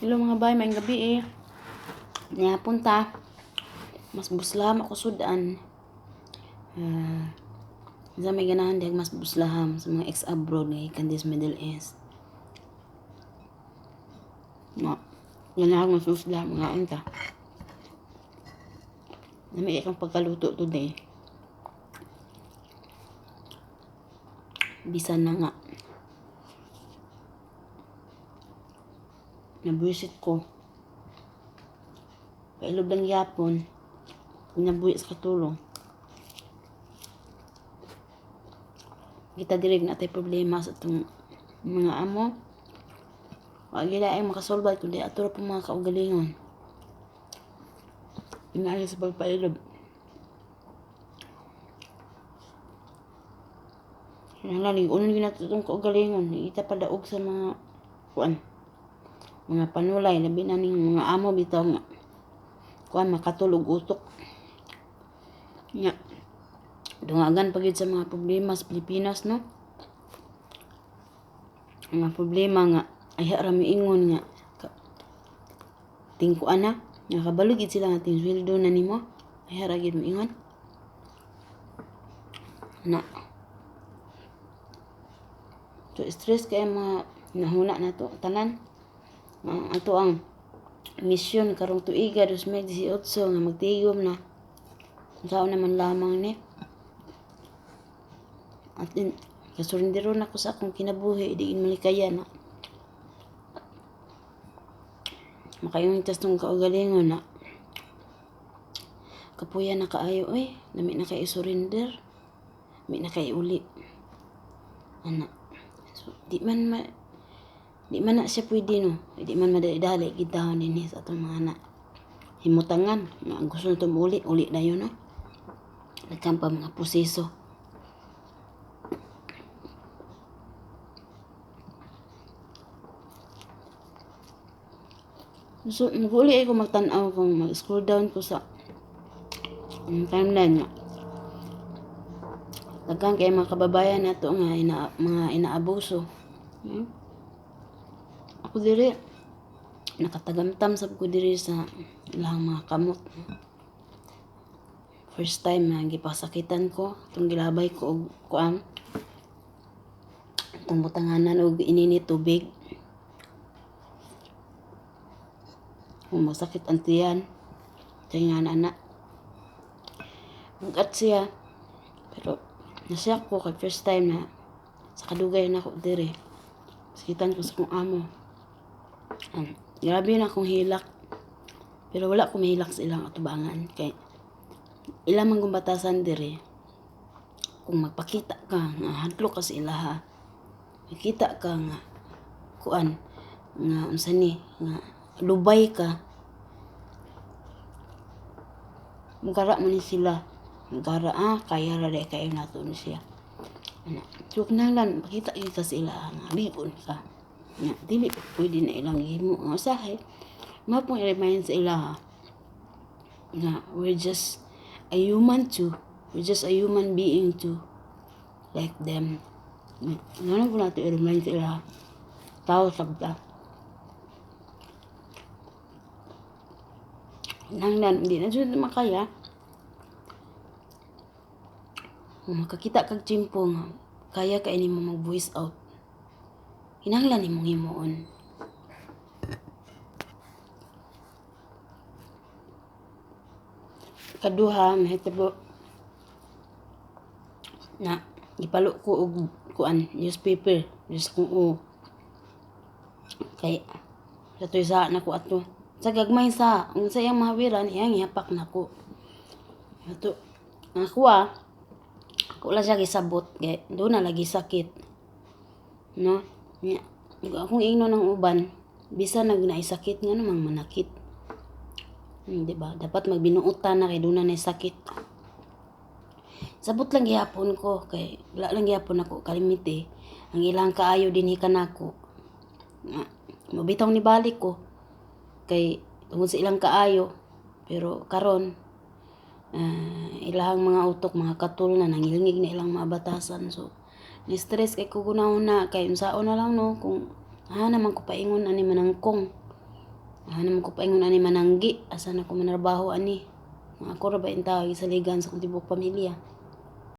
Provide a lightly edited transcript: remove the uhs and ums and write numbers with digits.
Hello mga bay, maayong gabi eh. Nihapon ta. Mas buslaham ako sudan. Sa may ganahan dihag mas buslaham sa mga ex-abroad nga gikan sa Middle East. Nga, ganahan mas buslaham nga unta. Nami akong pagkaluto today. Bisan na nga. Nabuisit ko. Pailob lang yapon. Nabuhi sa katulong. Kita diri na tay problema sa atong mga amo. Wa gila ay makasolve kundi ato ra pong mga kaugalingon. Inaali sa pagpailob. Kinahanglan unon gyud nato itong kaugalingon. Ita padaog sa mga kuan. Mga panulay labi na ning mga amo bitaw nga kuan makatulog utok. Nya dungagan pa gyud sa mga problema sa Pilipinas, no? Mga problema nga ayha ra miingon nga tingkuan na nga kabalo gid sila nga ting sweldo na nimo, ayha ra gid moingon na. So stress kay mga nahuna nato tanan. Ang ato ang misyon karong tuiga 2018 nga magtigom na. Unsaon naman lamang ni. At in, kasurindero na ko sa akong kinabuhi, di malikaya na. Makayong tas tong kaugalingon na. Kapuya na kaayo oy, lami na kay surrender. Lami na kay uli. Ana. So, di man na siya pwede, no. Di man madali-dali gid taon dinhi sa atong mga anak. Himutangan, nga gusto na uli, uli na yun, no. Nagkan pa mga proseso. So, nag-uli ay ko magtan-aw kung mag-scroll down ko sa timeline nga. Daghan kay mga kababayan nato nga mga inaabuso. Ako diri nakatagamtam sab ko diri sa ilang mga kamot. First time na gipasakitan ko, itong gilabay ko og kuan, itong butanganan og ininit tubig. Kung masakit ang tiyan, kaya nga na anak. Mugat siya, pero nasiyak ko kay first time na sa kadugay na ako diri. Sakitan ko sa kong amo. Grabe na akong hilak. Pero wala ko mahilak sa ilang atubangan. Kay ilang man batasan diri. Kung magpakita ka nga hadlok ka sa ilaha, makita ka nga kuan nga unsa ni nga lubay ka, mugara man ni sila. Mugara, kaya ra dai kayo nato ni siya. Ana, so kinahanglan makita gyud ka sa ilaha nga ligon ka. Nga dili pwede na ilang gihimo nga usahay. Mao pong i-remind sa ilaha nga we're just a human too. We're just a human being too. Like them. Nga po nato i-remind sa ilaha. Tao sabta. Nanglan, hindi na jud makaya. Kung makakita kag tiyempo nga kaya ka ini mo mag-voice out, kinahanglan nimong himuon. Kaduha, mahitabo na gipalo ko og kuan newspaper Diyos kong o kay sa to'y sa nako ato sa gagmay sa unsa iyang mahawiran iyang ihapak nako ato ang kuha ako lang siya gisabot kay doon na lagi sakit, no? Nya akong ingnon ng uban bisan nag naisakit nga namang manakit. Di ba dapat magbinuotan na kay doon na naisakit. Sabot lang gihapon ko kay wala lang gihapon ako kalimite ang ilang kaayo dinhi kanako nga mabitaw ni balik ko kay tungod sa ilang kaayo. Pero karon ilahang mga utok mga katul na nangilngig na ilang mga batasan, so ni stress kay ko gunahon na kay unsaon na lang, no? Kung naman ko paingon ani manangkong Ah, naman ko paingon ani mananggi, asa na ko manarbaho ani? Nga ako ra ba intawon gisaligan sa akong tibuok pamilya.